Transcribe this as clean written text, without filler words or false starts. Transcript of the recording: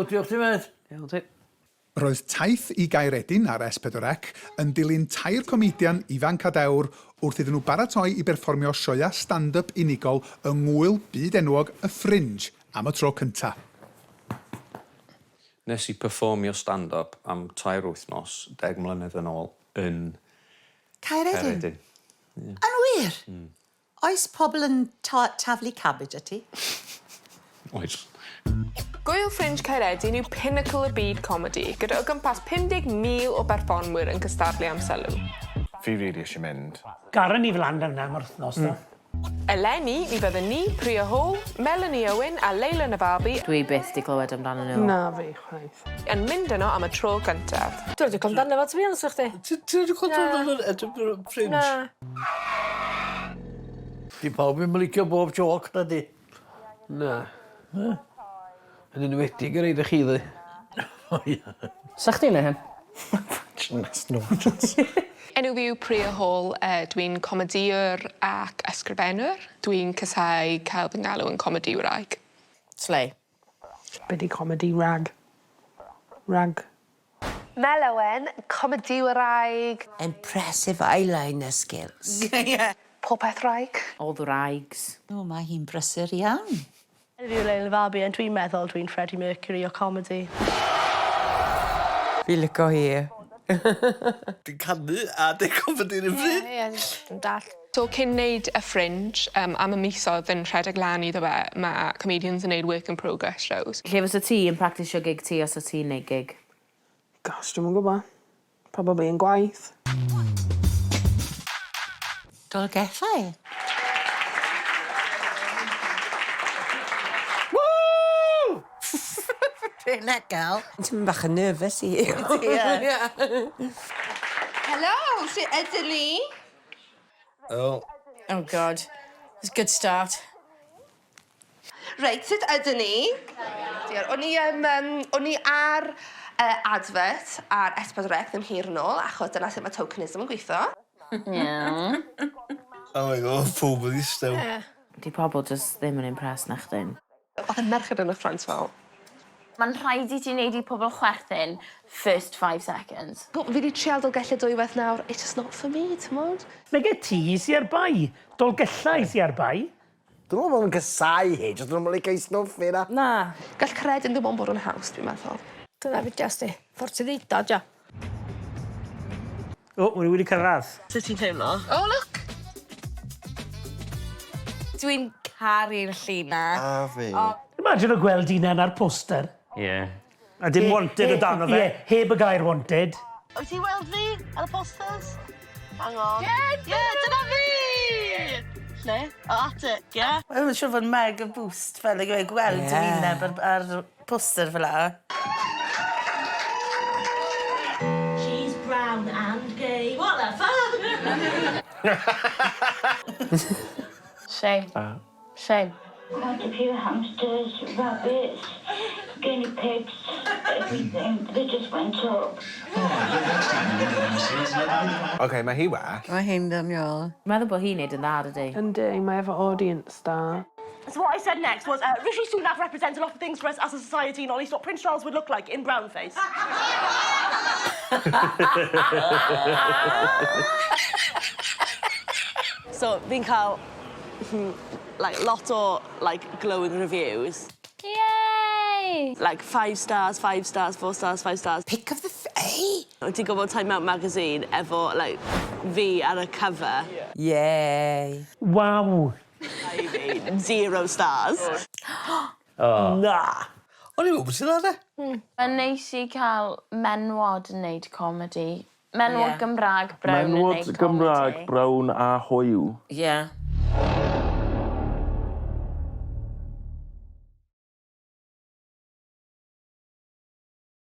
O, diolch ti mêt. Iawn ti. Roedd taith i Gaeredin ar S4C yn dilyn tair comedian ifanc a dewr wrth iddyn nhw baratoi i berfformio sioeau stand-up unigol yng ngŵyl byd-enwog y Fringe am y tro cyntaf. Nes i perfformio stand-up am tair wythnos deg mlynedd yn ôl yn Caeredin? Caeredin. Ie. Yn wir? Hmm. Oes pobl yn taflu cabbage at ti? Oes. Gŵyl Fringe Caeredin yw pinnacle y byd comedi, gyda o gwmpas 50,000 o berfformwyr yn cystadlu am sylw. Fi rili isie mynd. Garen ni flan fan 'na am yr wthnos do? Eleni, mi fyddwn ni, Priya Hall, Melanie Owen a Leila Navabi... Dwi byth 'di clywed amdanyn nhw. Na fi chwaith. ...yn mynd yno am y tro gyntaf. Dwi 'rioed 'di clywed amdano fo to be honest efo chdi. Ti ti 'rioed 'di clywed amdano Edinburgh Fringe? Na. 'Di pawb ddim yn licio bob jôc na 'di? Na. Na. Yn enwedig y rei 'dych chi ddeu. O ia. Sa chdi'n neu' hyn? No chance. Enw fi yw Priya Hall yy dwi'n comedïwr ac ysgrifennwr. Dwi'n casáu cael fy ngalw yn comedïwraig. Slei. Be' 'di comedi rag? Rag. Mel Owen, comedïwraig. Impressive eyeliner skills. Ie. Popeth wraig. All the raigs. O mae hi'n brysur iawn. Enw fi yw Leila Fabi and dwi'n meddwl dwi'n Freddie Mercury o comedi. Fi lico hi. Dwi'n canu a neud comedi 'r un pryd. Ie ie dwi'n dallt. So cyn neud y Fringe yym am y misodd yn rhedeg lan iddo fe ma' comedians yn neud work in progress shows. Lle fysa ti yn practisio gig ti os o' ti'n neud gig? Gosh dwi'm yn gwbo. Probably yn gwaith. Dolgellau. Woo! Flippin' heck girl. Tipyn bach yn nervous i. Ie. Helo, shwt ydyn ni? Helo. Oh God. It's a good start. Reit, sut ydyn ni? Diolch. O'n i yym yym o'n i ar yy advert ar S4C ddim hir yn ôl achos dyna sut ma' tokenism yn gwitho. Iawn. Oh my God, pawb yn ddistaw. Ie. 'Di pobol jyst ddim yn impressed nachdyn? O'dd y merched yn y ffrynt fel... Ma'n rhaid i ti neud i pobol chwerthin first five seconds. Bo- fi 'di trial Dolgellau dwywaith nawr it's just not for me t'mod? Nage ti sy ar bai. Dolgellau sy ar bai. Dyn nhw'm yn casau hi, jyst nhw'm yn licio 'i stwff hi na. Na. Gall Caeredin ddim ond bod yn haws dwi'n meddwl. Dyna fi jyst i. Ffordd ti ddeud o 'di o. O, ma' nw wedi cyrradd. Sut ti'n teimlo? Oh look! Dwi'n caru'r llun 'na. A fi. Imagine o gweld hunan ar poster. Ie. A dim wanted o dano fe. Ie, heb y gair wanted. Wyt ti'n weld fi ar y posters? Hang on. Ie, ie, dyna fi! Le? O, attic, ie? Mae'n siŵr fod mega boost fel yw e gweld dy wyneb ar ar poster fel 'a. She's brown and gay, what the fuck? Shame. Shame. Quite a few hamsters, rabbits, guinea pigs, everything. They just went up. Ok, mae hi well. Mae hi'n ddoniol. Meddwl bod hi'n neud yn dda dydi? Yndi mae efo audience da. So what I said next was uh, Rishi Sunak represents a lot of things for us as a society, not least what Prince Charles would look like in brownface. So fi'n cael like lot o like glowing reviews. Yay! Like five stars, five stars, four stars, five stars. Pick of the eh? Wyt ti'n gwybod Time Out magazine efo like fi ar y cover. Yay. Waw. I mean, zero stars. O. Na! O'n i'n meddwl bod ti'n dda de. Mae'n neis i cael menwod yn neud comedi. Menwod Ie. Gymra'g brown yn neud comedi. Menwod Gymra'g brown a hoyw. Ie.